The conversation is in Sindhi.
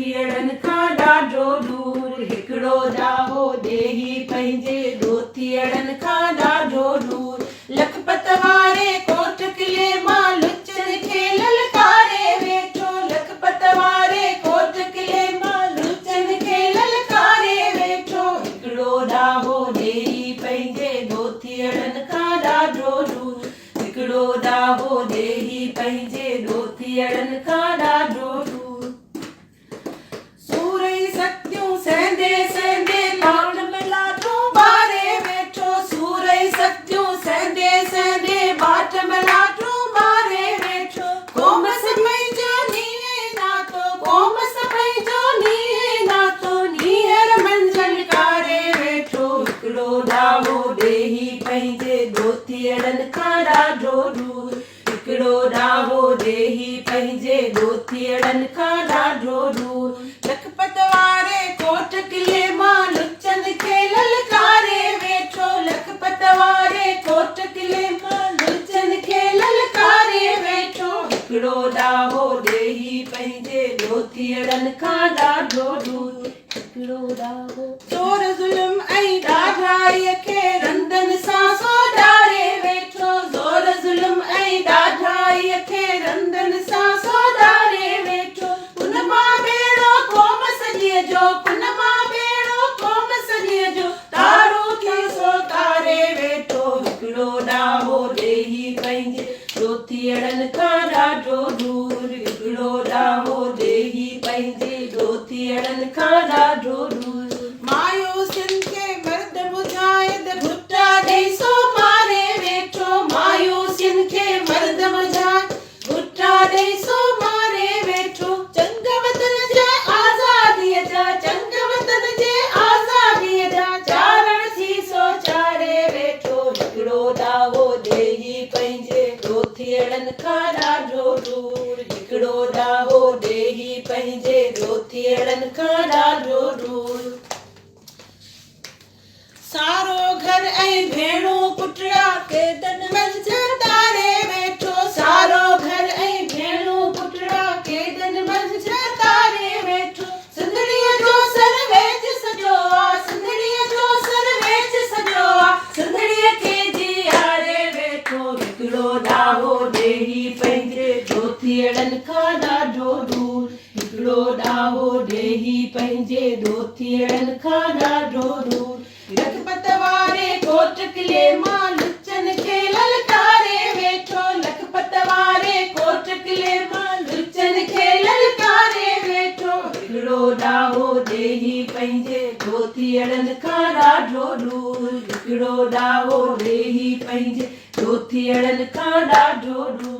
ڏوٿيئڙن کان ڏاڍو ڏور. هڪڙو ڏاهو ڏيهي پنهنجي ڏوٿيئڙن کان ڏاڍو ڏور. لکپت واري ڪوٽ قلعي مان لچن کي للڪاري ويٺو. لکپت واري ڪوٽ قلعي مان لچن کي للڪاري ويٺو. هڪڙو ڏاهو ڏيهي پنهنجي ڏوٿيئڙن کان ڏاڍو ڏور. هڪڙو ڏاهو ڏيهي پنهنجي ڏوٿيئڙن کان ڏاڍو ڏور. سور ۽ سختيون سهندي سهندي پاڻ ۾ لاٽون ٻاري ويٺو. سور ۽ سختيون سهندي سهندي ٻاٽ ۾ لاٽون ٻاري ويٺو. قوم سان پنهنجو نينهن ناتو، قوم سان پنهنجو نينهن ناتو، نيهر منجهن ڪاري ويٺو. هڪڙو ڏاهو ڏيهي پنهنجي ڏوٿيئڙن کان ڏاڍو ڏور. هڪڙو ڏاهو ڏيهي پنهنجي ڏوٿيئڙن کان ڏاڍو ڏور. لکپت واري ڪوٽ قلعي مان لچن کي للڪاري ويٺو. لکپت واري ڪوٽ قلعي مان لچن کي للڪاري ويٺو. هڪڙو ڏاهو ڏيهي پنهنجي ڏوٿيئڙن کان ڏاڍو ڏور. هڪڙو ڏاهو. زور ظلم ۽ ڏاڍائيء کي رندن سان سو ڏاري ويٺو. زور ظلم ۽ ڏاڍائيء کي رندن سان سو ڏاري ويٺو. ڪن مان ٻيڙو قوم سڄيء جو، ڪن مان ٻيڙو قوم سڄيء جو، تارو ٿي سو تاري ويٺو. هڪڙو ڏاهو ڏيهي پنهنجي ڏوٿيئڙن کان ڏاڍو ڏور. هڪڙو ڏاهو ڏيهي پنهنجي ڏوٿيئڙن کان ڏاڍو ڏور. مايوسين کي مرد مجاهد گهٽا ڏئي سو ماري ويٺو. مايوسين کي مرد مجاهد گهٽا ڏئي سو ماري ويٺو. چنگ وطن جي آزاديء جا، چنگ وطن جي آزاديء جا، چارڻ ٿي سو چاري ويٺو. هڪڙو ڏاهو ڏيهي پنهنجي ڏوٿيئڙن کان ڏاڍو ڏور. هڪڙو ڏاهو ڏيهي پنهنجي ڏوٿيئڙن کان ڏاڍو ڏور. سارو گهر ۽ ڀيڻون پٽڙا قيدن منجهه تاري ويٺو. سارو گهر ۽ ڀيڻون پٽڙا قيدن منجهه تاري ويٺو. سنڌڙيء جو سر ويڄ سڄو آ، سنڌڙيء جو سر ويڄ سڄو آ، سنڌڙيء کي جيئاري ويٺو. هڪڙو ڏاهو ڏيهي پنهنجي ڏوٿيئڙن کان ڏاڍو ڏور. هڪڙو ڏاهو ڏيهي پنهنجي ڏوٿيئڙن کان ڏاڍو ڏور. لکپت واري ڪوٽ قلعي مان لچن کي للڪاري ويٺو. لکپت واري ڪوٽ قلعي مان لچن کي للڪاري ويٺو. هڪڙو ڏاهو ڏيهي پنهنجي ڏوٿيئڙن کان ڏاڍو ڏور. هڪڙو ڏاهو ڏيهي پنهنجي ڏوٿيئڙن کان ڏاڍو ڏور.